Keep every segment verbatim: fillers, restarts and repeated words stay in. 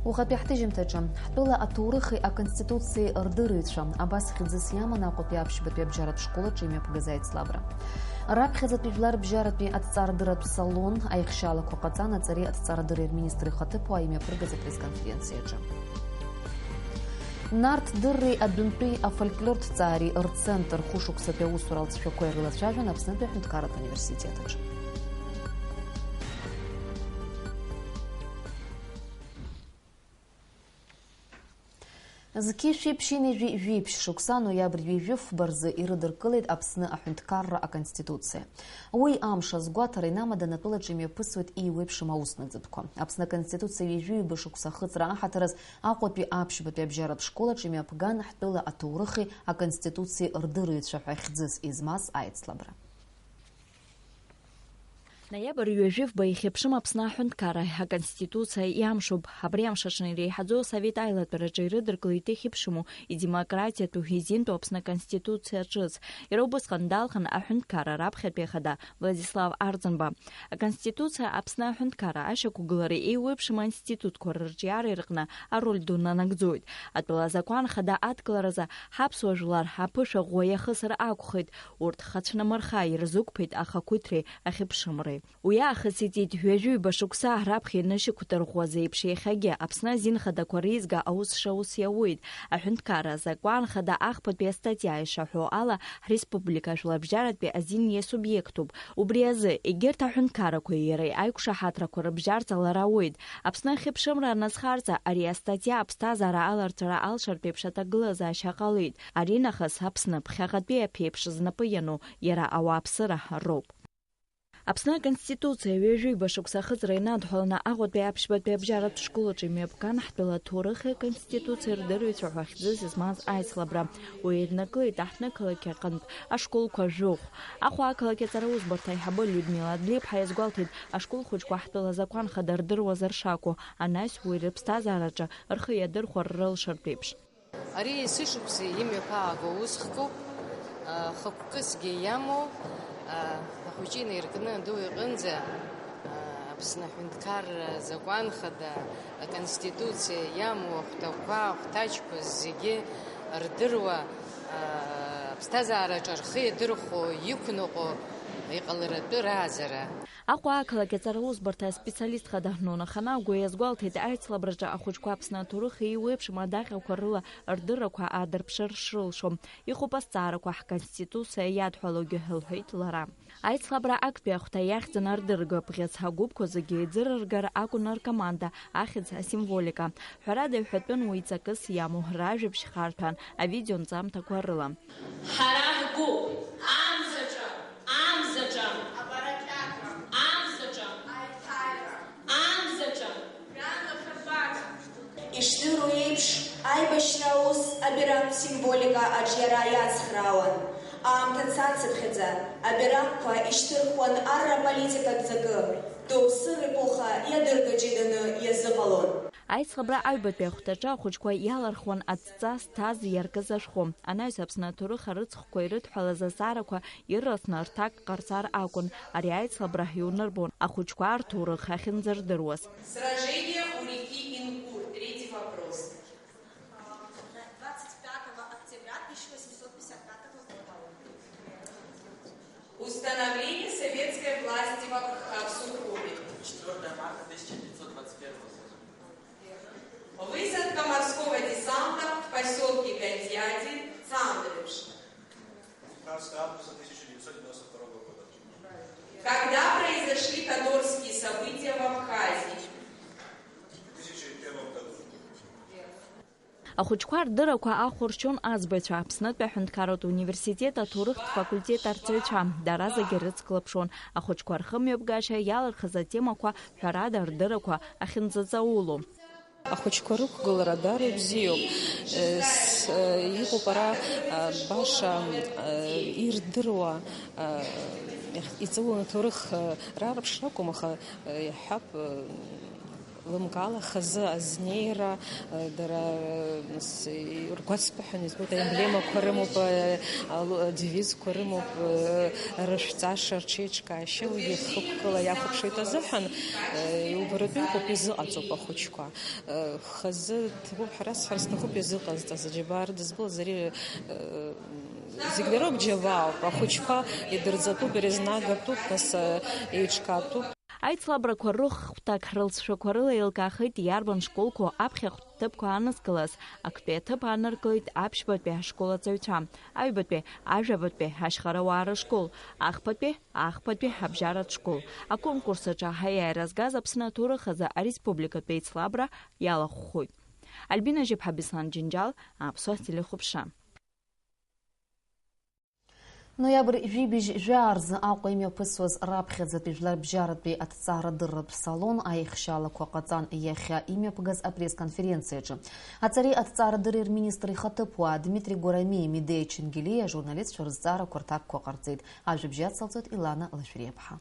Уахатәи ҳҭыжьымҭаҿы, ҳтәыла аҭоурыхи аконституциеи рдырыҩцәа, абас хьӡыс иаман Аҟәатәи аԥшьбатәи абжьаратә школаҿы имҩаԥгаз аицлабра. Раԥхьаӡатәи жәлар бжьаратәи адҵарадырратә салон аихшьаалақәа ҟаҵан аҵареи адҵарадырреи рминистр ихаҭыԥуаа имҩаԥыргаз апресс-конференциаҿы. Нарҭ дырреи адәынтәи афольклортә ҵаареи рцентр хәышықәсатәи аусура алҵшәақәа ирылацәажәон Аԥснытәи аҳәынҭқарратә университет аҿы. Зқьи шәиԥшьынҩажәи жәиԥшь шықәса, ноиабр ҩажәи фба рзы ирыдыркылеит Аԥсны аҳәынҭқарра аконституциа. Уи амш азгәаҭара инамадан атәылаҿы имҩаԥысуеит еиуеиԥшым аусмҩаӡатәқәа. Аԥсны аконституциа ҩажәи ҩба шықәса ахыҵра аҳаҭыр азы Аҟәатәи аԥшьбатәи абжьаратә школ аҿы имҩаԥган ҳтәыла аҭоурыхи аконституциеи рдырыҩцәа ҳәа хьӡыс измаз аицлабра. Ноиабр ҩажәи фба ихьыԥшым Аԥсны аҳәынҭқарра аконституциа иамшуп. Абри амш аҽны иреиҳаӡоу асовет аилатәараҿы ирыдыркылеит ихьыԥшыму, идемократиатәу, изинтәу Аԥсны аконституциа ҿыц. Иара убысҟан далхын аҳәынҭқарра раԥхьатәи ахада Владислав Арӡынба. Аконституциа Аԥсны аҳәынҭқарра ашьақәгылареи еиуеиԥшым аинститутқәа рырҿиареи рҟны ароль ду нанагӡоит. Атәыла азакәан хада адкыларазы ҳаԥсуа жәлар аԥышәа ӷәӷәа иахысыр акәхеит. Урҭ хацәнамырха ирзықәԥеит ахақәиҭреи ахьыԥшымреи. Уи аахыс иҵит ҩажәи ҩба шықәса раԥхьа инышьақәдырӷәӷәаз еиԥш иахьагьы Аԥсны азин хадақәа реизга аус шаус иауеит. Аҳәынҭқарра азакәан хада ахԥатәи астатиа ишаҳәо ала, ҳреспублика жәларбжьаратәи азин иасубиектуп. Убри азы, егьырҭ аҳәынҭқаррақәеи иареи аиқәшаҳаҭрақәа рыбжьарҵалара ауеит. Аԥсны ахьыԥшымра аназхарҵа, ари астатиа аԥсҭазаара аларҵәара алшартә еиԥш аҭагылазаашьа ҟалеит. Аринахыс Аԥсны ԥхьаҟатәи аԥеиԥш знапы иану иара ауааԥсыра роуп. Аԥсны Аконституциа ҩажәи ҩба шықәса ахыҵра инадҳәаланы Аҟәатәи аԥшьбатәи абжьаратә школ аҿы имҩаԥган ҳтәыла аҭоурыхи аконституциеи рдырҩцәа ҳәа хьӡыс измаз аицлабра. Уи ирнакылеит аҳҭнықалақь аҟынтә ашколқәа жәохә. Аҟәа ақалақь аҵара усбарҭа аиҳабы Людмила Длиԥҳа иазгәалҭеит, ашкол хәыҷқәа ҳтәыла азакәан хада рдыруазар шакәу, анаҩс уи рыԥсҭазаараҿы рхы иадырхәар рылшартә еиԥш. Ари есышықәса имҩаԥааго ус хкуп, а, хықәкысгьы иамоу, а, ахәыҷы инаиркны аду иҟынӡа, а, Аԥсны аҳәынҭқарра азакәан хада, аконституциа иамоу ахәҭақәа, ахәҭаҷқәа зегьы рдыруа, а, аԥсҭазаараҿы рхы иадырхәо, иқәныҟәо иҟаларатәы раазара. Аҟәа ақалақь аҵара усбарҭа аспециалист хада Нона Ханагәа иазгәалҭеит, аицлабраҿы ахәыҷқәа Аԥсны аҭоурых еиуеиԥшым адаҟьақәа рыла рдыррақәа аадырԥшыр шрылшо. Иҟоуп азҵаарақәа ҳконституциа иадҳәалоугьы, лҳәеит лара. Аицлабра актәи ахәҭа иахьӡын ардырга бӷьыц агәыԥқәа зегьы еиӡырыргар акәын ркоманда, ахьӡ, асимволика. Ҳәарада, иҳәатәын уи ҵакыс иамоу ражәабжь харҭәаан, авидеонҵамҭақәа рыла. Ҳара ҳгәы амзаҿа, амзаҿа, абарақьаҭра, амзаҿа, аиҭаира, амзаҿа, ранахарбага. Ишдыру еиԥш, аибашьра аус абирактә символика аҿиара иацхраауан. Аамҭа цацыԥхьаӡа, абирактқәа ишьҭырхуан арра политикатә ҵакы, доусы реԥоха иадырга ҷыданы иазыҟалон. Аицлабра аҩбатәи ахәҭаҿы ахәыҷқәа иалархуан адҵа зҭаз иаркыз ашәҟәы. Анаҩс Аԥсны аҭоурых арыцхәқәа ирыдҳәалаз азҵаарақәа ирласны рҭак ҟарҵар акәын. Ари аицлабра иунарбон ахәыҷқәа рҭоурых ахьынӡардыруаз. Сражение у реки Инкур. Третий вопрос. Двадцать пятого октября тысяча восемьсот пятьдесят пятого года. Установление советской власти в Аб-, в Сухуме. Четвёртого марта тысяча девятьсот двадцать первого года. Высадка морского десанта в посёлке Гандиади, Цандрыш. Пятнадцатого августа тысяча девятьсот девяносто второго года. Когда произошли кадорские события в Абхазии? В две тысячи первом году. Ахәыҷқәа рдыррақәа ахәарчон аӡбаҩцәа, Аԥснытәи аҳәынҭқарратә университет аҭоурыхтә факультет арҵаҩцәа, дара зегьы рыцклаԥшуан ахәыҷқәа рхымҩаԥгашьа иалырхыз атемақәа, ҳәарада, рдыррақәа ахьынӡаҵауло. Ахәыҷқәа рықәгылара даара ибзиоуп. Э, с-, э, иҟоуп ара, э, баша, э, ирдыруа, э, иаҳ-, иҵауланы аҭоурых, э, раарԥшра акәым, аха, э, иаҳҳәап, э, Лымкаала хазы азнеира, дара, нас, ргәацԥыҳәаны избоит, аемблемақәа рымоуп, адевизқәа рымоуп, рышәҵаша, рҽеиҿкаашьа, уигьы хықәкыла иахәаԥшуеит азыҳәан, иубаратәы иҟоуп, изыҟаҵоуп ахәыҷқәа. Хазы ҭабуп ҳәа расҳәар сҭахуп, изыҟазҵаз аџьабаа рыдызбалаз ари, зегь дароуп, џьабаауп, ахәыҷқәа идырҵатәуп, ирезнагатәуп, нас, еиҿкаатәуп. Аицлабрақәа рыхәҭак ҳрылҵшәақәа рыла еилкаахеит иарбан школқәоу аԥхьахәтә ҭыԥқәа анызкылаз. Актәи аҭыԥ ааныркылеит аԥшьбатәи ашкол аҵаҩцәа, аҩбатәи, ажәабатәи ашьхарауаа рышкол, ахԥатәи, ахԥатәи абжьаратә школ. Аконкурс аҿы аиааира згаз Аԥсны аҭоурых азы ареспубликатә еицлабра иалахәхоит. Альбина Жьыԥҳа, Беслан Џьынџьал, Аԥсуа телехәаԥшра. Ноиабр жәибжь жәаа рзы Аҟәа имҩаԥысуаз раԥхьаӡатәи жәларбжьаратәи аҭҵаарадырратә салон аихшьалақәа ҟаҵан иахьа имҩаԥгаз апресс-конференциаҿы. Аҵареи аҭҵаарадырреи рминистр ихаҭыԥуаа Дмитри Гәарамиеи Медеиа Чингелиеи ажурналистцәа рызҵаарақәа рҭакқәа ҟарҵеит. Ажәабжь ацылҵоит Илана Лашәриаԥҳа.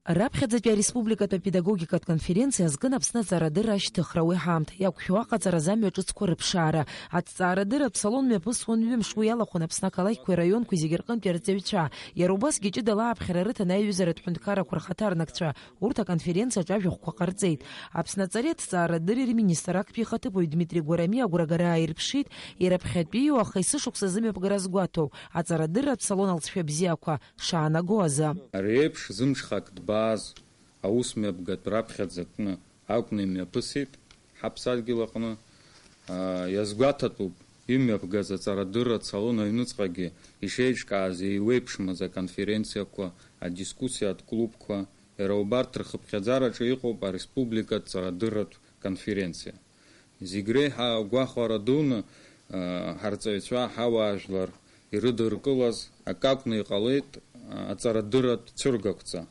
Раԥхьаӡатәи ареспубликатә апедагогикатә конференциа азкын Аԥсны аҵарадырра ашьҭыхра, уи ҳаамҭа иақәшәо аҟаҵаразы амҩа ҿыцқәа рыԥшаара. Аҭҵаарадырратә салон мҩаԥысуан ҩымш, уи иалахәын Аԥсны ақалақьқәеи раионқәеи зегьы рҟынтәи арҵаҩцәа. Иара убасгьы ҷыдала ааԥхьара рыҭан аиҩызаратә ҳәынҭқаррақәа рхаҭарнакцәа. Урҭ аконференциаҿы ажәахәқәа ҟарҵеит. Аԥсны аҵареи аҭҵаарадырреи рминистр актәи ихаҭыԥуаҩ Дмитри Гәарамиа агәрагара ааирԥшит, ираԥхьатәиу аха есышықәса азымҩаԥгара азгәаҭоу аҵарадырратә салон алҵшәа бзиақәа шаанаго азы. Ари еиԥш зымҽхак ҭбааз аусмҩаԥгатә раԥхьаӡатәны акәны имҩаԥысит ҳаԥсадгьыл аҟны. Иазгәаҭатәуп, имҩаԥгаз аҵарадырратә салон аҩныҵҟагьы ишеиҿкааз еиуеиԥшмыз аконференциақәа, адискуссиатә клубқәа, иара убарҭ рхыԥхьаӡараҿы иҟоуп ареспубликатә ҵарадырратә конференциа. Зегь реиҳа агәахәара дуны, ҳарҵаҩцәа ҳауаажәлар ирыдыркылаз акакәны иҟалеит аҵарадырратә цәыргақәҵа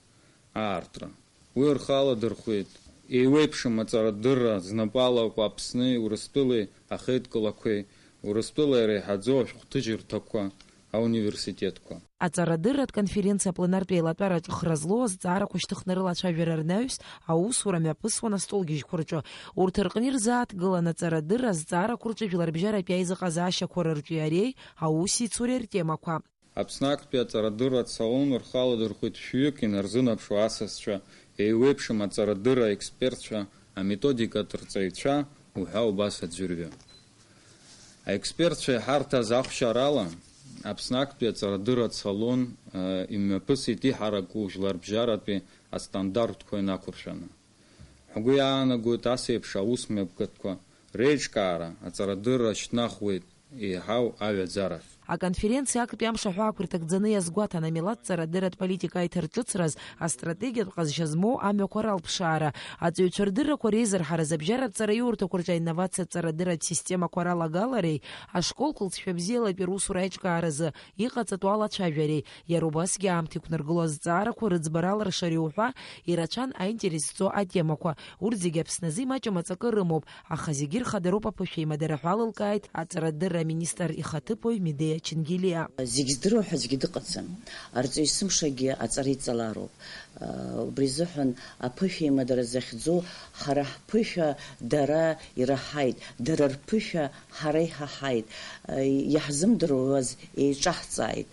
аартра. Уи рхы аладырхәит еиуеиԥшым аҵарадырра знапы алаку Аԥсни Урыстәылеи ахеидкылақәеи, Урыстәыла иреиҳаӡоу ашәҟәҭыжьырҭақәа, ауниверситетқәа. Аҵарадырратә конференциа апленартә еилатәараҿы хра злоу азҵаарақәа шьҭыхны рылацәажәара рнаҩс, аусура мҩаԥысуан астолгьежьқәа рҿы. Урҭ рҟны ирзааҭгылан аҵарадырра азҵаарақәа рҿы жәларбжьаратәи аизыҟазаашьақәа рырҿиареи аусеицуреи ртемақәа. Аԥсны актәи аҵарадырратә салон рхы аладырхәит шәҩык инарзынаԥшуа асасцәа, еиуеиԥшым аҵарадырра аекспертцәа, аметодикатә рҵаҩцәа уҳәа убас аӡәырҩы. Аекспертцәа иҳарҭаз ахәшьарала, Аԥсны актәи аҵарадырратә салон, э, имҩаԥысит иҳараку жәларбжьаратәи астандартқәа инақәыршәаны. Ҳгәы иаанагоит ас еиԥш аусмҩаԥгатәқәа реиҿкаара аҵарадырра шьҭнахуеит еиҳау аҩаӡарахь. Аконференциа актәи амш аҳәаақәа ирҭагӡаны иазгәаҭан, амилаҭ ҵарадырратә политика аиҭарҿыцраз астратегиатә ҟазшьа змоу амҩақәа ралԥшаара, аҵаҩцәа рдыррақәа реизырҳараз, абжьаратә ҵараиурҭақәа рҿы аинновациатә ҵарадырратә системақәа ралагалареи, ашколқәа лҵшәа бзиалатәи русура аиҿкааразы иҟаҵатәу алацәажәареи, иара убасгьы аамҭа иқәнаргыло азҵаарақәа рыӡбара алыршареи уҳәа ирацәан аинтерес зҵо атемақәа. Урҭ зегьы Аԥсны азы имаҷым аҵакы рымоуп, аха зегьы рхадароуп аԥышәеимадара ҳәа алылкааит аҵарадырра аминистр ихаҭыԥуаҩ Медеиа Чингелиа. Зегь здыруа ҳәа аӡәгьы дыҟаӡам. Арҵаҩ есымшагьы аҵара иҵалароуп. Убри азыҳәан аԥышәеимадара захьӡу ҳара ҳԥышәа дара ираҳаит, дара рԥышәа ҳара иҳаҳаит. Иаҳзымдыруаз еиҿаҳҵааит.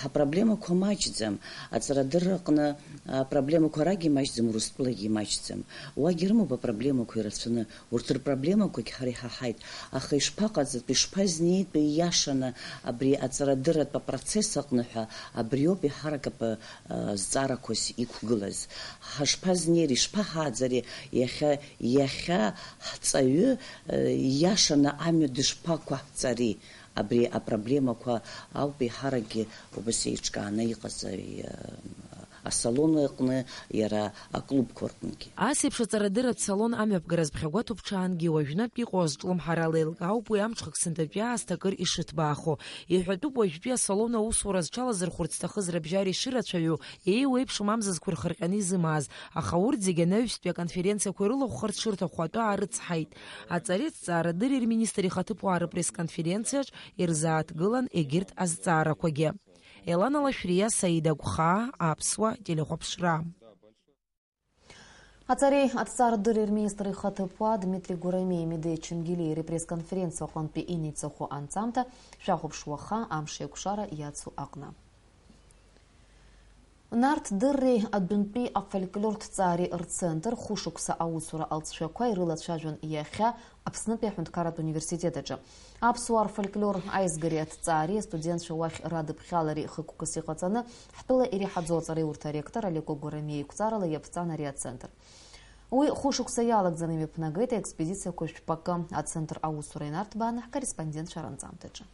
Ҳапроблемақәа маҷӡам. Аҵарадырра аҟны апроблемақәа арагьы маҷӡам, Урыстәылагьы маҷӡам. Уагь ирымоуп апроблемақәа ирацәаны. Урҭ рпроблемақәагь ҳара иҳаҳаит. Аха ишԥаҟаҵатәи, ишԥазнеитәи ииашаны абри аҵарадырратә апроцесс аҟны ҳәа, абриоуп еиҳарак апы-, а, зҵаарақәас иқәгылаз. Ҳашԥазнеири, ишԥаҳааӡари, иахьа, иахьа ҳҵаҩы, а, ииашаны амҩа дышԥақәаҳҵари? Абри апроблемақәа ауп еиҳаракгьы убас еиҿкааны иҟаҵаҩ, а, асалон аҟны, иара аклубқәа рҟынгьы. Ас еиԥш аҵарадырратә салон амҩаԥгара зԥхьагәаҭоуп ҽаангьы, уажәнатә иҟоу азҿлымҳарала еилкаауп уи амҽхак сынтәатәи аасҭа акыр ишыҭбаахо. Иҳәатәуп уажәтәи асалон аусура зҽалазырхәырц зҭахыз рыбжьара ишырацәаҩу, еиуеиԥшым амзызқәа рхырҟьаны изымааз, аха урҭ зегьы анаҩстәи аконференциақәа ирылахәхарц шырҭаху атәы аарыцҳаит. Аҵареи аҭҵаарадырреи рминистр ихаҭыԥуаа рыпресс-конференциаҿ ирзааҭгылан егьырҭ азҵаарақәагьы. Елана Лашәриа, Саида Гәхаа, Аԥсуа телехәаԥшра. Аҵареи аҭҵаарадырреи рминистр ихаҭыԥуаа Дмитри Гурамеи Медеи Чингелиеи репресс-конференциа аҟынтәи иниҵахо анҵамҭа шәахәаԥш уаха амш еиқәшара иацу аҟны. Нарҭ дырреи адәынтәи афольклортә ҭҵаареи рцентр хәышықәса аусура алҵшәақәа ирылацәажәон иахьа Аԥснытәи аҳәынҭқарратә университет аҿы. Аԥсуаа рфольклор аизгареи аҭҵаареи астудентцәа уахь радыԥхьалареи хықәкыс иҟаҵаны, ҳтәыла иреиҳаӡоу аҵараиурҭа аректор Алеко Гурамеи иқәҵарала иаԥҵан ари ацентр. Уи хәышықәса иалагӡаны имҩаԥнагеит аекспедициақәа жәпакы. Ацентр аусура инарҭбааны ҳкорреспондентцәа ранҵамҭаҿы.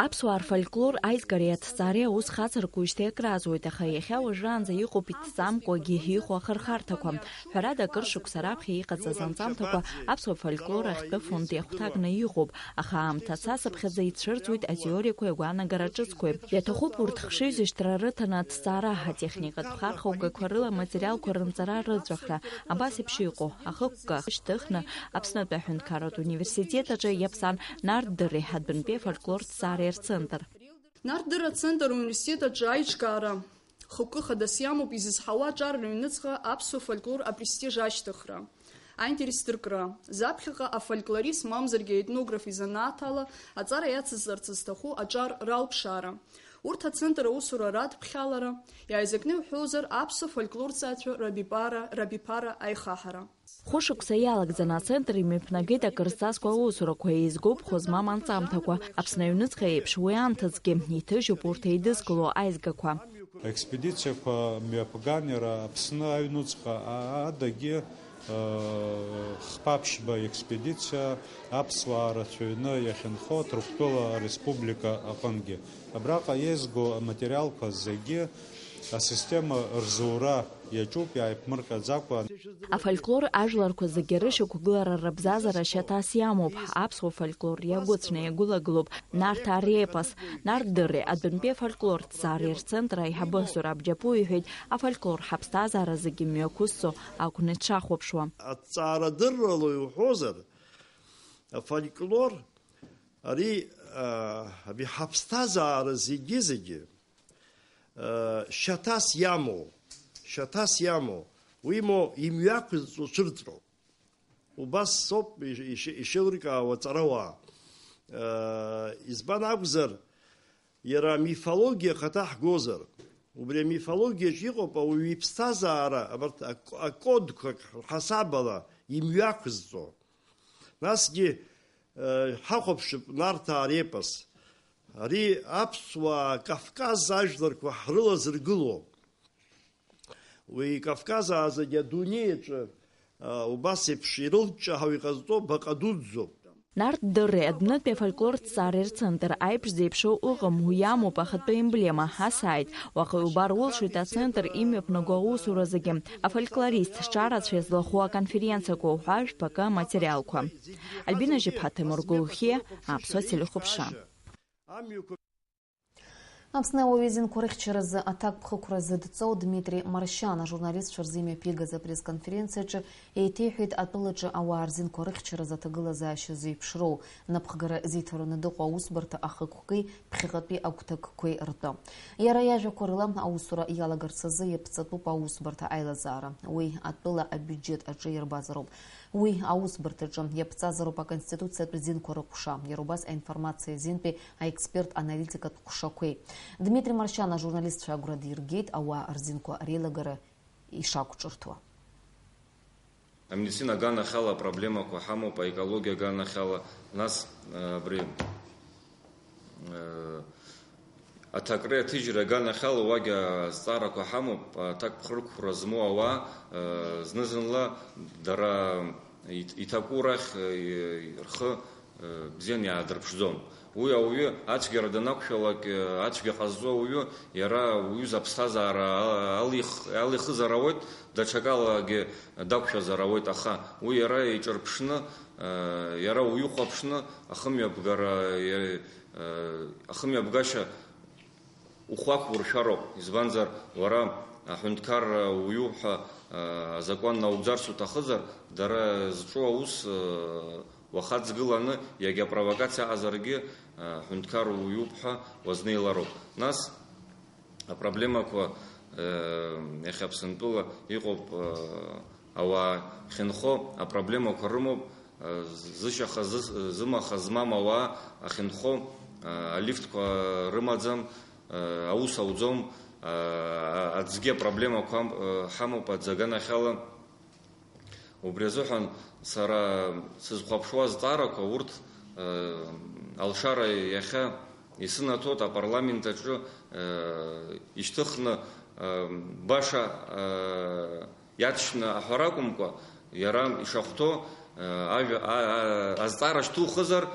Аԥсуаа рфольклор аизгареи аҭҵаареи аус хацыркуеижьҭеи акрааҵуеит, аха иахьа уажәраанӡа иҟоуп иҭҵамкәагьы иҟоу ахырхарҭақәа. Ҳәарада, акыр шықәса раԥхьа иҟаҵаз анҵамҭақәа аԥсуа фольклор ахьтәы фонд иахәҭакны иҟоуп, аха аамҭа цацыԥхьаӡа ицәырҵуеит атеориақәеи агәаанагара ҿыцқәеи. Иаҭахуп урҭ хшыҩзышьҭра рыҭаны аҭҵаара, атехникатә хархәагақәа рыла аматериалқәа рынҵара рыӡәахра, абас еиԥш иҟоу ахықәкы шьҭыхны Аԥснытәи аҳәынҭқарратә университет аҿы иаԥсан Нарҭ дырреи адәынтәи афольклортә ҭҵаареи рцентр. Нарҭ дырра ацентр ауниверситет аҿы аиҿкаара хықәкы хадас иамоуп изызҳауа аҿар рыҩныҵҟа аԥсуа фольклор апрестиж ашьҭыхра, аинтерес дыркра, заԥхьаҟа афольклорист мамзаргьы аетнограф изанааҭ ала аҵара иацызҵарц зҭаху аҿар ралԥшаара. Урҭ ацентр аусура радыԥхьалара, иааизакны иуҳәозар, аԥсуа фольклорҭҵааҩцәа рабиԥара, рабиԥара аихаҳара. Хәышықәса иалагӡаны ацентр имҩаԥнагеит акыр зҵазкуа аусурақәа, еизгоуп хәы змам анҵамҭақәа. Аԥсны аҩныҵҟа еиԥш уи анҭыҵгьы иҭыжьуп урҭ еидызкыло аизгақәа. Аекспедициақәа мҩаԥган иара Аԥсны аҩнуҵҟа а-, адагьы, э, хԥа-ԥшьба експедициа аԥсуаа рацәаҩны иахьынхо Ҭырқәтәыла ареспублика аҟынгьы. Абраҟа еизго аматериалқәа зегьы асистема рзура иаҿуп, иааиԥмырҟьаӡакәа. Афольклор ажәларқәа зегьы рышьақәгылара рыбзазара шьаҭас иамоуп. Аԥсуа фольклор иагәыцәны иагәылагылоуп Нарҭаа репос. Нарҭ дырреи адәынтәи афольклорҭҵаареи рцентр аиҳабы Зураб Џьапуа иҳәеит, афольклор ҳаԥсҭазаара зегьы мҩақәызҵо акәны дшахәаԥшуа. Аҭҵаарадыррала иуҳәозар, афольклор ари, а, ари ҳаԥсҭазаара зегьы-зегьы, а, шьаҭас иамоу, шьаҭас иамоу, уимоу имҩақәызҵо цәырҵроуп. Убас соуп иш-, иш-, ишеилыркаауа аҵарауаа. А, избан акәзар, иара амифологиа ахаҭа ҳгозар, убри амифологиаҿ иҟоуп ауаҩы иԥсҭазаара, абарҭ ак-, акодқәак рҳасабала имҩақәызҵо. Насгьы, э, ҳахәаԥшып Нарҭаа репос. Ари аԥсуаа Кавказ ажәларқәа ҳрылазыргыло. Уи Кавказаа зегьы адунеи аҿы, а, убас еиԥш ирылҷҷаҳау иҟазҵо баҟа дуӡӡоуп. Нарҭ дырреи адәнытәи афольклорҭҵаареи рцентр аиԥш зеиԥшроу ыҟам, уи иамоуп ахатәы емблема, асааит. Уаҟа иубар улшоит ацентр имҩаԥнаго аусура зегьы, афольклорист, ҿарацәа иазлахәу аконференциақәа уҳәа жәпакы аматериалқәа. Альбина Жьыԥҳа, Ҭемыр Гәылхиа, Аԥсуа телехәаԥшра. Аԥсны ауаҩы изинқәа рыхьчаразы аҭакԥхықәра зыдҵоу Дмитри Маршьан ажурналистцәа рзы имҩаԥигаз апресс-конференциаҿы еиҭеиҳәеит атәылаҿы ауаа рзинқәа рыхьчаразы аҭагылазаашьа зеиԥшроу, напхгара зиҭараны дыҟоу аусбарҭа ахықәкеи ԥхьаҟатәи агәҭакқәеи ртәы. Иара иажәақәа рыла, аусура иалагарц азы иаԥҵатәуп аусбарҭа аилазаара. Уи атәыла абиуџьет аҿы ирбазароуп. Уи аусбарҭаҿы иаԥҵазароуп аконституциатә зинқәа рыҟәша, иара убас аинформациа азинтәи аексперт-аналитикатә ҟәшақәеи. Дмитри Маршьан ажурналистцәа агәра диргеит ауаа рзинқәа реилагара ишақәҿырҭуа. Амедицина аганахьала апроблемақәа ҳамоуп, аекологиа аганахьала, нас, э, абри, э, аҭакреи аҭыжьреи аганахьала уагь азҵаарақәа ҳамоуп, аҭакԥхықәра змоу ауаа, э, зны-зынла дара ит-, иҭаку рахь, э, рхы, э, бзианы иаадырԥшӡом. Уи ауаҩы ацәгьара данақәшәалак, э, ацәгьа ҟазҵо ауаҩы, иара уҩыза аԥсҭазаара ал-, алих-, алихызар ауеит, даҽакалагьы дақәшәазар ауеит, аха уи иара иҿырԥшны, э, иара уҩыхәаԥшны ахымҩаԥгара, э, э, ахымҩаԥгашьа ухы ақәуршәароуп, избанзар, уара аҳәынҭқарра уҩуп ҳәа, а, азакәан наугӡарц уҭахызар, дара зҿу аус, а, уахаҵгыланы, иагьа апровокациа аҟазаргьы, а, аҳәынҭқар уҩуп ҳәа уазнеилароуп. Нас апроблемақәа, Иахьа Аԥсынтәыла иҟоуп, ауаа ахьынхо апроблемақәа рымоуп, зышьаха, зы-, зымаха змам ауаа ахьынхо, алифтқәа рымаӡам, аус ауӡом, аӡгьы апроблемақәа ҳамоуп аӡы аганахьала. Убри азыҳәан сара сызхәаԥшуа азҵаарақәа урҭ, э, алшара иахьа исынаҭоит апарламент аҿы, э, ишьҭыхны, э, баша, э, иаҭшьны аҳәара акәымкәа, иара ишахәҭоу, э, ажәа, а-, а-, азҵаара шьҭухызар,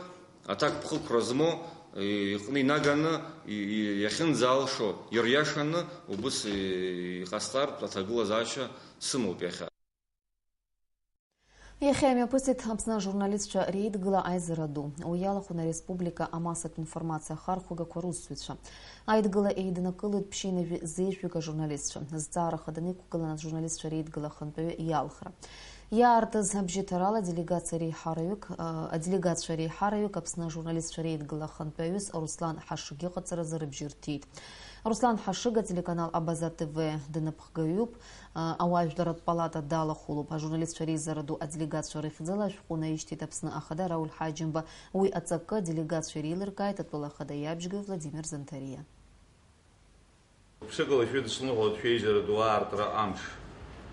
аҭакԥхықәра змоу, и-, иҟны инаганы, и-, и-, иахьынӡалшо, ириашаны, убыс и-, иҟасҵартә аҭагылазаашьа сымоуп иахьа. Иахьа имҩаԥысит Аԥсны ажурналистцәа реидгыла аизара ду. Уи иалахәын ареспублика амассатә информациа ахархәагақәа русзуҩцәа. Аидгыла еиднакылоит ԥшьынҩажәи зеижәҩык ажурналистцәа. Зҵаара хаданы иқәгылан ажурналистцәа реидгыла ахантәаҩы иалхра. Иаартыз абжьыҭарала аделегациа реиҳараҩык, а, аделегациа реиҳараҩык Аԥсны ажурналистцәа реидгыла ахантәаҩыс Руслан Ҳашыг иҟаҵаразы рыбжьы рҭиит. Руслан Ҳашыг ателеканал Абаза Т В даныԥхгаҩуп. Ауаажәларратә палата далахәылоуп. Ажурналистцәа реизара ду аделегациа рыхьӡала ашәҟәы наишьҭит Аԥсны Ахада Рауль Ҳаџьымба. Уи аҵакы аделегациа иреилыркааит атәыла ахада иабжьгаҩ Владимир Занҭариа. Ԥшыкала шәыдысныҳәалоит шәеизара ду аартра амш.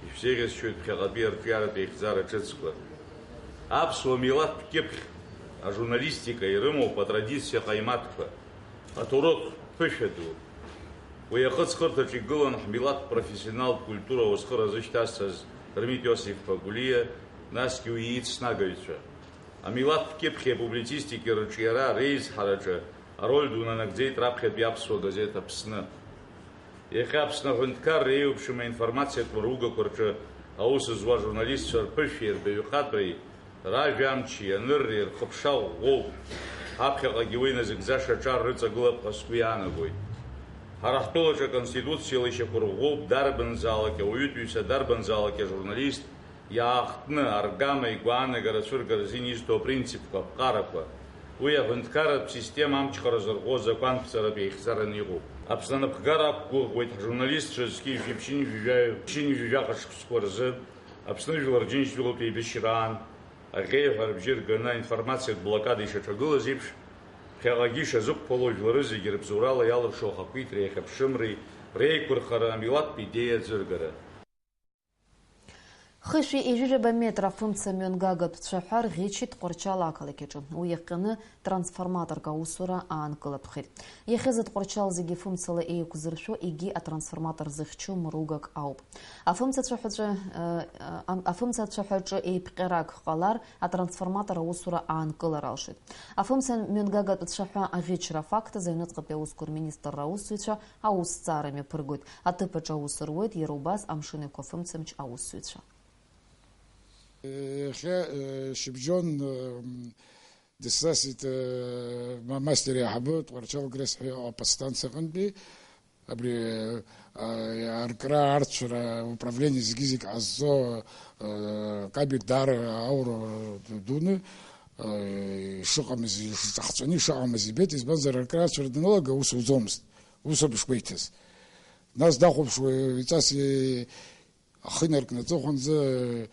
Ишәзеиӷьасшьоит ԥхьаҟатәи арҿиаратә еихьӡара ҿыцқәа. Аԥсуа милаҭтә кьыԥхь ажурналистика ирымоуп атрадициа ҟаимаҭқәа. Аҭоурых ԥышәа ду. Уи ахыҵхырҭаҿы игылан ҳмилаҭ профессионалтә культура аусхыр азышьҭасҵаз Дырмит Иосиф-иԥа Гәлиа, насгьы уи иицнагаҩцәа. Амилаҭтә кьыԥхьи апублицистики рыҿиара реизҳараҿы ароль ду нанагӡеит раԥхьатәи аԥсуа газеҭ Аԥсны. Иахьа Аԥсны аҳәынҭқарра еиуеиԥшым аинформациатә ругақәа рҿы аус зуа ажурналистцәа рԥышәеи рбаҩхатәреи, ражәа амчи анырреи рхыԥша ӷәӷәоуп. Ҳаԥхьаҟагьы уи назыгӡаша аҿар рыҵагылап ҳәа сгәы иаанагоит. Ҳара ҳтәылаҿы аконституциала ишьақәырӷәӷәоуп дарбанзаалак ауаҩытәыҩса, дарбанзаалак ажурналист, иаахтны, аргама, игәаанагара ацәыргара азин изҭо апринципқәа, аԥҟарақәа. Уи аҳәынҭқарратә система амчхара зырӷәӷәо азакәанԥҵаратә еихьӡараны иҟоуп. Аԥсны анапхгара ақәгәыӷуеит ҳжурналистцәа зқьи жәшәи ԥшьынҩажәи жәаҩа, ԥшьынҩажәи жәаха шықәсқәа рзы Аԥсны Жәлар Џьынџьтәылатә еибашьраан аӷьеиҳәа рыбжьы рганы аинформациатә блокада ишаҿагылаз еиԥш, ԥхьаҟагьы ишазықәԥало жәлары зегьы рыбзоурала иалыршо ахақәиҭреи ахьыԥшымреи реиқәырхара, амилаҭтә идеиа аӡәыргара. Хышәи ҩажәижәаба метра афымца мҩангагатә цәаҳәа рӷьычит Тҟәарчал ақалақь аҿы. Уи иахҟьаны трансформаторк аусура аанкылатәхеит. Иахьазы Тҟәарчал зегьы фымцала еиқәзыршәо, егьи атрансформатор зыхьчо мругак ауп. Афымца цәаҳәаҿы, э, э, ам-, афымца цәаҳәаҿы еиԥҟьарак ҟалар, атрансформатор аусура аанкылар алшоит. Афымца мҩангагатә цәаҳәа аӷьычра афакт азы аҩныҵҟатәи аусқәа рминистрра аусзуҩцәа аусҭҵаара мҩаԥыргоит. Аҭыԥ аҿы аус руеит иара убас Амшын Еиқәа афымцамч аусзуҩцәа. Иахьа, э, шьыбжьон, э, дысзасит, э, ма-, мастер еиҳабы Тҟәарчал Гресс ҳәа аподстанциа аҟынтәи, абри, э, аркра, арцәара управление зегьы-зегь ҟазҵо, э, кабель даара аура дуны, э, ишыҟамыз, ишҿахҵәаны ишыҟамыз ибеит, избанзар, аркра, арцәара даналага, ус уӡомызт, ус ауп ишгәеиҭаз. Нас дахәаԥшуа, иҵас и-, ахы инаркны аҵыхәанӡа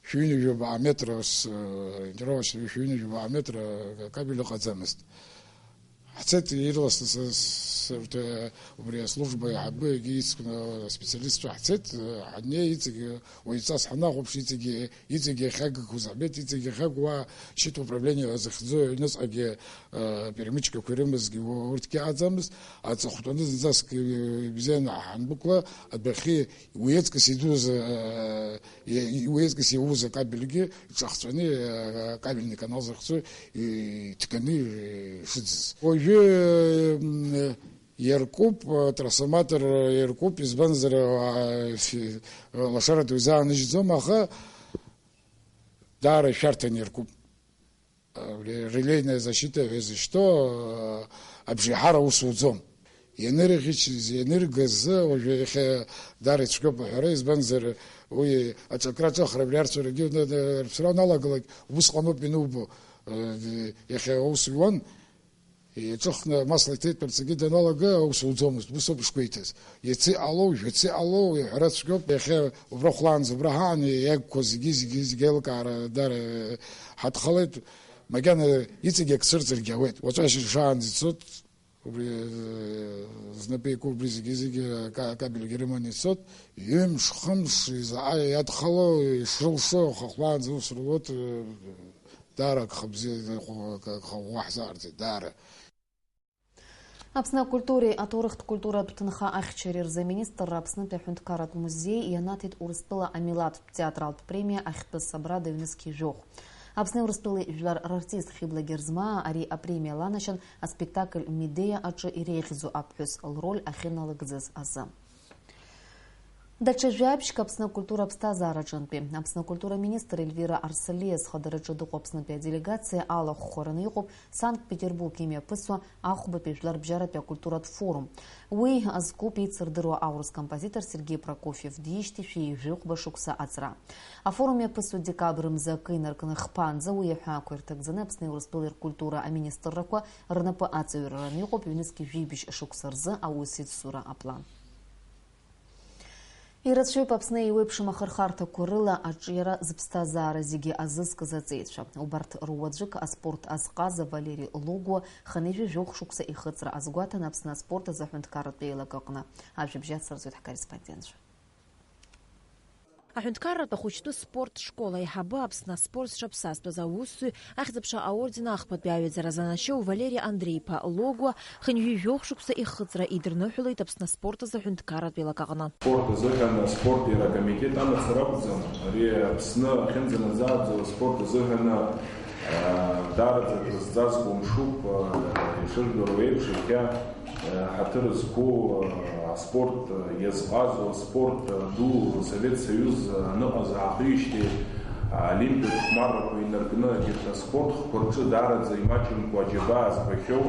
шәҩынҩажәаба метр, ус, э, ориентировочно шәҩынҩажәаба метр, э, кабель ыҟаӡамызт. Ҳцеит ирласны с-, с-, с-, урҭ, э, убри аслужба аиҳабы егьи ицқәны аспециалистцәа ҳцеит, э, ҳаннеи иҵегь, э, уаҩҵас ҳанахәаԥш, иҵегь, иҵегь иахьагақәоу заҳбеит, иҵегь иахьагоу уа шьыҭ управление захьӡу аҩныҵҟагьы, э, перемычкақәа ирымазгьы у-, урҭгьы ыҟаӡамызт, аҵыхәтәаны зынӡаск, э, ибзианы ҳандәықәла, адәахьы уи аҵкыс идууз, э, и-, уи аҵкыс иауз акабельгьы ҿахҵәаны, э, кабельный канал захьӡу иҭганы, э, ишыӡыз. Уажәы, э, м, иаркуп, э, трансформатор, э, иаркуп, избанзар, э, фи-, э, лашара дузааныжьӡом, аха даара ишәарҭан иаркуп. Абри релейная защита ҳәа изышьҭоу, э, абжеиҳара аус уӡом. Ианырӷьычыз, ианыргаз, уажәы иахьа даара ицәгьоуп аҳәара, избанзар, уи аҿакра аҿыхра абри арцәарагьы н-, н-, рыԥсра аналагалак, убысҟаноуп ианубо, э, иахьа аус иуан. Иҿыхны масла иҭеиҭәарцагьы даналага, аус уӡомызт, усоуп ишгәеиҭаз. Иацы иҟало, жәацы иҟало, иҳәара цәгьоуп, иахьа убра хәлаанӡа убра ҳаан, иагқәа зегьы, зегьы, зегьы аилкаара дара ҳадхалеит, макьана иҵегь ак цәырҵыргьы ауеит. Уаҵәашьыжь шаанӡа ицоит, убри, э, знапы ику убри зегьы, зегьы ка-, кабельгьы рыманы ицоит. Ҩымш, хымш, изаҟа иадхало, ишрылшо, аха хәлаанӡа ус рулоит, э, даара ак хыбзиа, ак хыӷәӷәа ҳзаарҵеит, даара. Аԥсны акультуреи аҭоурыхтә культуратә ҭынха ахьчареи рзы аминистрра Аԥснытәи аҳәынҭқарратә музеи ианаҭеит Урыстәыла амилаҭтә театралтә премиа ахьтәы асабрада ҩнызқьи жәохә. Аԥсни Урыстәылеи жәлар рартист Хьыбла Герзмаа ари апремиа ланашьан аспектакль Медеиа аҿы иреиӷьӡоу аԥҳәыс лроль ахьыналыгӡаз азы. Даҽа жәабжьк Аԥсны акультура аԥсҭазаараҿынтәи. Аԥсны акультура аминистр Ельвира Арсалиа зхадараҿы дыҟоу Аԥснытәи аделегациа алахәхараны иҟоуп Санкт-Петербург имҩаԥысуа ахәбатәи жәларбжьаратәи акультуратә форум. Уи азкуп еицырдыруа аурыс композитор Сергеи Прокофиев диижьҭеи шәи жәохәба шықәса аҵра. Афорум иаԥысуа декабр мзы акы инаркны хԥаанӡа уи аҳәаақәа ирҭагӡаны Аԥсни Урыстәылеи ркультура аминистррақәа рнапы аҵаҩрараны иҟоуп ҩнызқьи жәибжь шықәса рзы аусеицура аплан. Ирацәаҩуп Аԥсны еиуеиԥшым ахырхарҭақәа рыла аҿиара зыԥсҭазаара зегьы азызкыз аҵеицәа. Убарҭ руаӡәык аспорт азҟаза Валери Логуа хынҩажәи жәохә шықәса ихыҵра азгәаҭан Аԥсны аспорт азы аҳәынҭқарратә еилак аҟны. Ажәабжь ацырҵоит ҳкорреспондентцәа. Аҳәынҭқарратә ахәыҷтәы спорт школ аиҳабы, Аԥсны аспорт зҽаԥсазтәыз аусзуҩ, Ахьӡ-аԥша аорден ахԥатәи аҩаӡара занашьоу Валери Андреи-иԥа Логуа хынҩажәи жәохә шықәса ихыҵра идырныҳәалеит Аԥсны аспорт азы аҳәынҭқарратә еилак аҟны. Аспорт азыҳәан аспорт иара акомитет амацара акәӡам, ари Аԥсны ахьынӡанаӡааӡо аспорт азыҳәан, а, даараӡа акрызҵазкуа мшуп, а, ишыжәдыруа еиԥш, иахьа ҳаҭыр зқәу аспорт иазҟазоу, аспорт ду Совет Союз аныҟаз аахижьҭеи олимпиатә хәмаррақәа инаркны, егьырҭ аспорт хкқәа рҿы даараӡа имаҷымкәа аџьабаа збахьоу,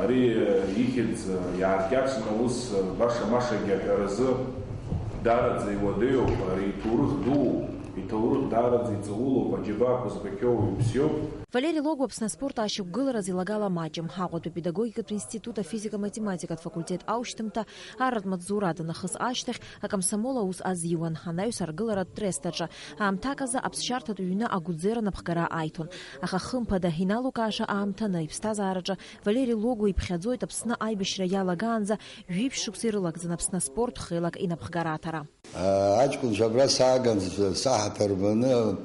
ари ихьӡ иааркьаҿны ус баша-машагьы аҳәаразы даараӡа иуадаҩуп, ари иҭоурых дууп, иҭоурых даараӡа иҵаулоуп, аџьабаақәа збахьоу уаҩԥсиоуп. Валери Логуа Аԥсны аспорт ашьақәгылараз илагала маҷым. Аҟәатәи апедагогикатә институт афизика-математикатә факультет аушьҭымҭа арратә маҵзура данахыс ашьҭахь, акомсомол аус азиуан, анаҩс аргыларатә трест аҿы. Аамҭак азы аԥсшьарҭатә ҩны Агәӡера напхгара аиҭон. Аха хымԥада, иналукааша аамҭаны иԥсҭазаараҿы Валери Логуа иԥхьаӡоит Аԥсны аибашьра иалагаанӡа жәиԥшь шықәса ирылагӡан Аԥсны аспорт хеилак инапхгара аҭара. Аҷкәынцәа абра сааган, саҳаҭыр баны,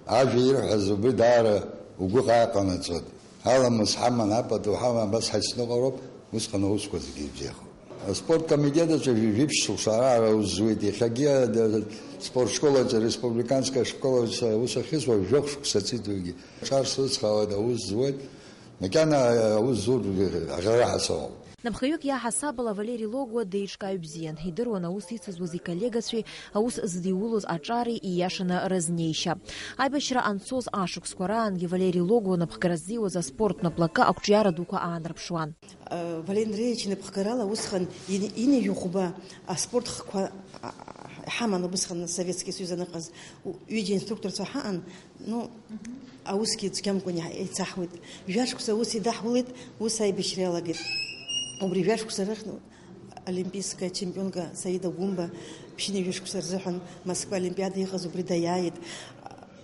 ажәа ирҳәаз убри даара угәы ҟаҟанаҵоит. Аламыс ҳаман, апату ҳаман, абас ҳаицныҟәароуп, усҟан аусқәа зегьы ибзиахоит. Аспорт комитет аҿы жәи-, жәиԥшь шықәса ара аус зуеит, иахьагьы, а, спорт школ аҿы, республиканская школ аҿы аус ахьысуа жәохә шықәса ҵит уигьы. Аҿар срыцхраауеит, аус зуеит, макьана аус зур аӷьараҳәа сыҟоуп. Напхгаҩык иаҳасабала Валери Логуа деиҿкааҩ бзиан. Идыруан аус ицызуаз иколлегацәеи аус здиулоз аҿари ииашаны рызнеишьа. Аибашьра анцоз ашықәсқәа раангьы Валери Логуа напхгара ззиуаз аспорттә наплакы ақәҿиара дуқәа аанарԥшуан. Валери Андреевич инапхгарала усҟан ин-, инеи жәохәба аспорт хкқәа, а, а, иҳаман, убысҟан Советский Союз аныҟаз, у-, ҩыџьа инструкторцәа ҳаҟан. Ну, аусгьы цәгьамкәан иҳа-, еицаҳуеит. Жәашықәса аус идаҳулеит, ус аибашьра иалагеит. Убри жәашықәса рыхьӡ олимпийская чемпионка Саида Гәымба ԥшьынҩажәа шықәса рзыҳәан Москва Олимпиада иҟаз убри даиааит.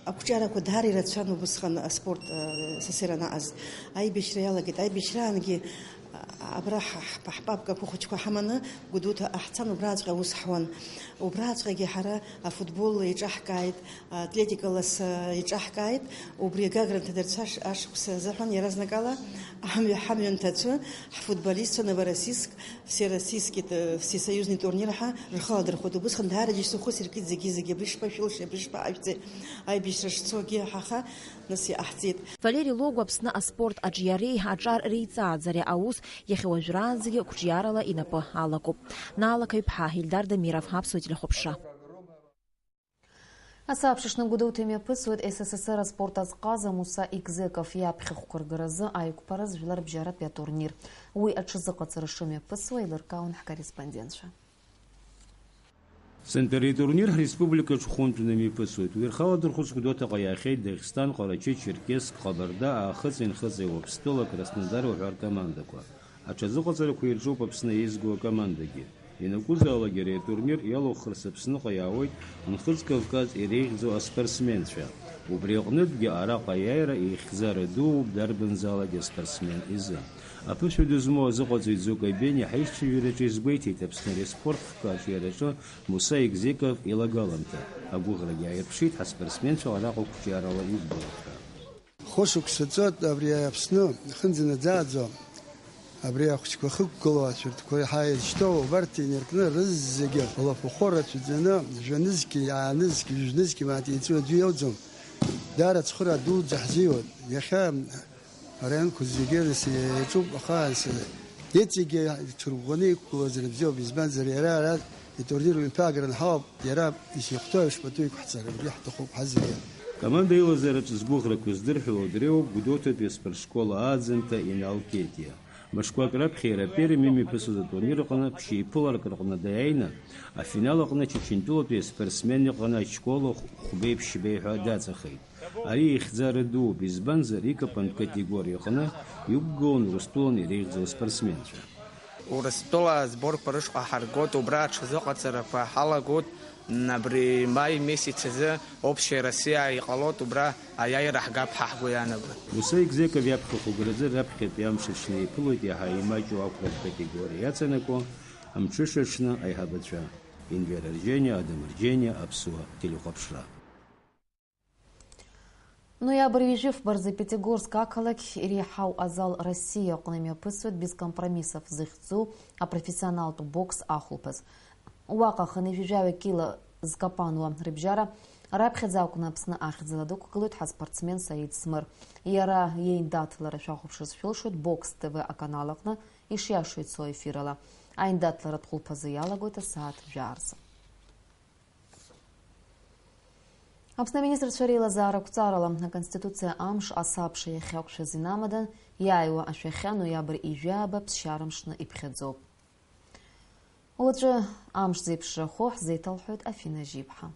Ақәҿиарақәа даара ирацәан убысҟан аспорт, э, сасер анаҟаз. Аибашьра иалагеит. Аибашьраангьы, а-, абра ҳа-, ҳпа-, ҳпапкақәа хәыҷқәа ҳаманы Гәдоуҭаҟа ҳцан, убраҵәҟьа аус ҳуан. Убраҵәҟьагьы ҳара афутбол еиҿаҳкааит, атлетика лас, а, еиҿаҳкааит. Убри агагра нҭадырцәа аш-, ашықәс азыҳәан иаразнакала амҩа ҳамҩа нҭацәы, ҳфутболистцәа Новороссийск, Всероссийский, э, всесоюзный турнир ҳәа рхы аладырхәит. Убысҟан даара џьашьахәыс иркит зегьы-зегьы, абри шԥашәылшеи, абри шԥаажәҵеи, аибашьра шцогьы ҳаха, нас иҟаҳҵеит. Валери Логуа Аԥсны аспорт аҿиареи аҿар реиҵааӡареи аус иахьа уажәраанӡагьы қәҿиарала инапы алакуп. Наала Қаҩԥҳа, Ильдар Дамиров, Аԥсуа телехәаԥшра. Асааԥшаҿы Гәдоуҭа имҩаԥысуеит С С С Р аспорт азҟаза Муса Игзеков иаԥхьахәқәа ргаразы аиқәԥара зжәларбжьаратәи атурнир. Уи аҽазыҟаҵара шымҩаԥысуа еилыркаауан ҳкорреспондентцәа. Сынтәа ари атурнир ҳреспубликаҿы хәынтәны имҩаԥысуеит. Уи рхы аладырхәырц Гәдоуҭаҟа иаахьеит Дагестан, Ҟарачы, Черкесск, Ҟабарда, Аахыҵи Нхыҵи, Уаԥстәыла, Краснодар уҳәа ркомандақәа. Аҽазыҟаҵарақәа ирҿуп Аԥсны еизго акомандагьы. Ианакәызаалак ари атурнир иалахәхарц Аԥсныҟа иаауеит Нхыҵ Кавказ иреиӷьӡоу аспортсменцәа. Убри аҟнытәгьы араҟа аиааира ихьӡара дууп дарбанзаалак аспортсмен изы. Аԥышәа ду змоу азыҟаҵаҩ Ӡука Бениа ҳаишьцәажәараҿы изгәеиҭеит Аԥсны ари аспорт хкы аҿиараҿы Муса Егзеков илагаламҭа. Агәыӷрагьы ааирԥшит ҳаспортсменцәа араҟа қәҿиарала иқәгылоуп ҳәа. Хәышықәса ҵуеит абри Аԥсны ихынӡанаӡааӡо абри ахәыҷқәа ахықәгылоу ашәырҭқәа иаҳа изышьҭоу убарҭ инаркны рызегьы алафахәы рацәаӡаны, жәанызқьи, аанызқьи, жәнызқьи мааҭ еицәоу аӡәы иоуӡом. Даара ацхыраара дуӡӡа ҳзиуеит. Иахьа араионқәа зегьы нас еиҿуп, аха нас иҵегьы иҽырӷәӷәаны иқәгылазар бзиоуп, избанзар иара ара итурнир ҩынтәаагара анҳауп, иара ишихәҭоу еиԥш пату иқәҳҵар убри ҳҭахуп ҳазегьы. Команда аилазаараҿы згәыӷрақәа здырҳәало дреиуоуп Гәдоуҭатәи аспортшкол ааӡамҭа Инал Кетиа. Мышқәак раԥхьа иара апермь имҩаԥысуаз атурнир аҟны ԥшьеиԥыларак рҟны дааины, афинал аҟны Чечентәылатәи аспортсмен иҟны ачкола хә-, хәбеи ԥшьбеи ҳәа даҵахеит. Ари ихьӡара дууп, избанзар, икапантә категориа аҟны иқәгылон Урыстәылан иреиӷьӡоу аспортсменцәа. Урыстәыла азборқәа рышҟа ҳаргоит, убра аҽазыҟаҵарақәа ҳалагоит, м, абри маи месяц азы общая Россия иҟалоит, убра аиааира ҳгап ҳәа ҳгәы иаанагоит. Муса Егзеков иаԥхьа хәыграӡа раԥхьатәи амш аҽны иԥылоит иаҳа имаҷу ақәратә категориа иаҵанакуа амҽыша аҽны аиҳабацәа. Енвер Арџьениа, Адам Арџьениа, Аԥсуа телехәаԥшра. Ноиабр ҩажәи фба рзы Пятигорск ақалақь иреиҳау азал Россиа аҟны имҩаԥысуеит Без компромиссов зыхьӡу апрофессионалтә бокс ахәылԥаз. Уаҟа хынҩажәи жәаҩа кила зкапануа рыбжьара раԥхьаӡа акәны Аԥсны ахьӡала дықәгылоит ҳаспортсмен Саид Смыр. Иара иеиндаҭлара шәахәаԥшырц шәылшоит Бокс Т В аканал аҟны ишиашоу ицо ефирала. Аиндаҭларатә хәылԥазы иалагоит асааҭ жәаа рзы. Аԥсны аминистрцәа реилазаара ақәҵарала Аконституциа амш асабша иахьақәшәаз инамадан, иааиуа ашәахьа ноиабр ижәаба ԥсшьара мшны иԥхьаӡоуп. Уаҵәы амш зеиԥшрахо ҳзеиҭалҳәоит Афина Жьиԥҳа.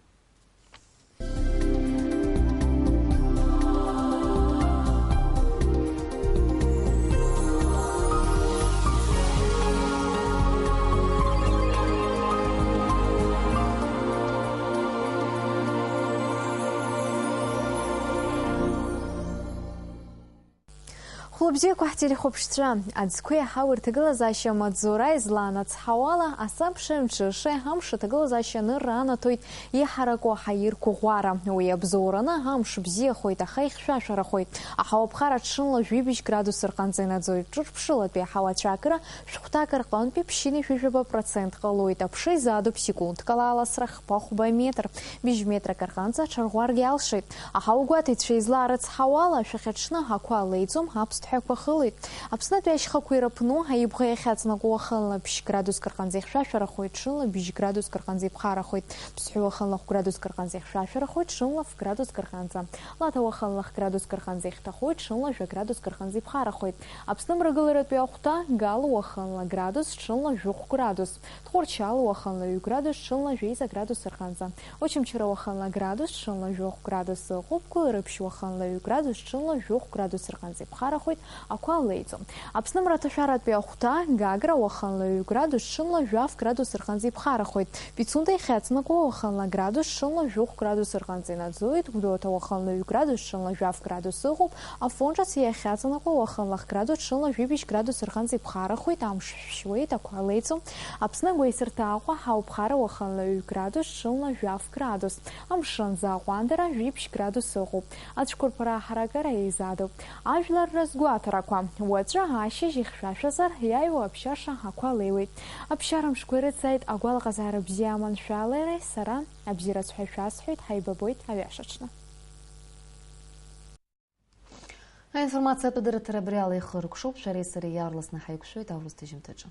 Хәлыбзиақәа ҳтелехәаԥшцәа, аӡқәеи аҳауеи рҭагылазаашьа маҵзура излаанацҳауала, асабша мҽышеи амш аҭагылазаашьа анырра анаҭоит иҳараку аҳаирқәа ӷәӷәара. Уи абзоураны амш бзиахоит, аха ихьшәашәарахоит. Аҳауа ԥхара ҽынла жәибжь градус рҟынӡа инаӡоит. Ҿырԥшылатәи аҳауа ацәаакыра шәҟәҭак рҟынтәи ԥшьынҩажәижәаба процент ҟалоит. Аԥша изаатуп секундк ала аласра хԥа-хәба метр. Быжь метрак рҟынӡа аҽарӷәӷәаргьы алшоит. Аҳауагәаҭаҩцәа излаарыцҳауала, ашәахьаҽны ақәа леиӡом, аԥсҭҳәақәа хылоит. Аԥснытәи ашьхақәа ирыԥну аибӷа иахьаҵанакуа уахынла ԥшь градуск рҟынӡа ихьшәашәарахоит, ҽынла быжь градуск рҟынӡа иԥхарахоит. Ԥсҳәы уахынла хә градуск рҟынӡа ихьшәашәарахоит, ҽынла ф градуск рҟынӡа. Лаҭа уахынла х градуск рҟынӡа ихьҭахоит, ҽынла жәа градуск рҟынӡа иԥхарахоит. Аԥсны мрагыларатәи ахәҭа Гал уахынла градус, ҽынла жәохә градус. Тҟәарчал уахынла ҩ градус, ҽынла жәеиза градус рҟынӡа. Очамчыра уахынла градус, ҽынла жәохә градус ыҟоуп, Гәылрыԥшь уахынла ҩ градус, ҽынла жәохә градус рҟынӡа иԥхарахоит, ақәа леиӡом. Аԥсны мраҭашәаратәи ахәҭа Гагра уахынла ҩ градус, ҽынла жәаф градус рҟынӡа иԥхарахоит. Пицунда иахьаҵанакуа уахынла градус, ҽынла жәохә градус рҟынӡа инаӡоит, Гәдоуҭа уахынла ҩ градус, ҽынла жәаф градус ыҟоуп, Афон ҿыц иахьаҵанакуа уахынла х градус, ҽынла жәибжь градус рҟынӡа иԥхарахоит, амш шәшьуеит, ақәа леиӡом. Аԥсны агәеисырҭа Аҟәа ҳауԥхара уахынла ҩ градус, ҽынла жәаф градус. Амшынӡы аҟәандара жәибжь градус ыҟоуп. Ацәқәырԥара аҳаракыра еизадоуп. Ажәлар рызгәаҭарақәа. Уаҵәы ашьыжь ихьшәашәазар, иааиуа аԥшьаша ақәа леиуеит. Аԥсшьара мшқәа ирыцааит, агәалаҟазаара бзиа аманшәалеи сара абзиараз ҳәа шәасҳәоит, ҳаибабоит аҩашаҽны. Аинформациатә дырраҭара абри ала ихыркәшоуп, шәареи сареи иаарласны ҳаиқәшәоит аурыс ҭыжьымҭаҿы.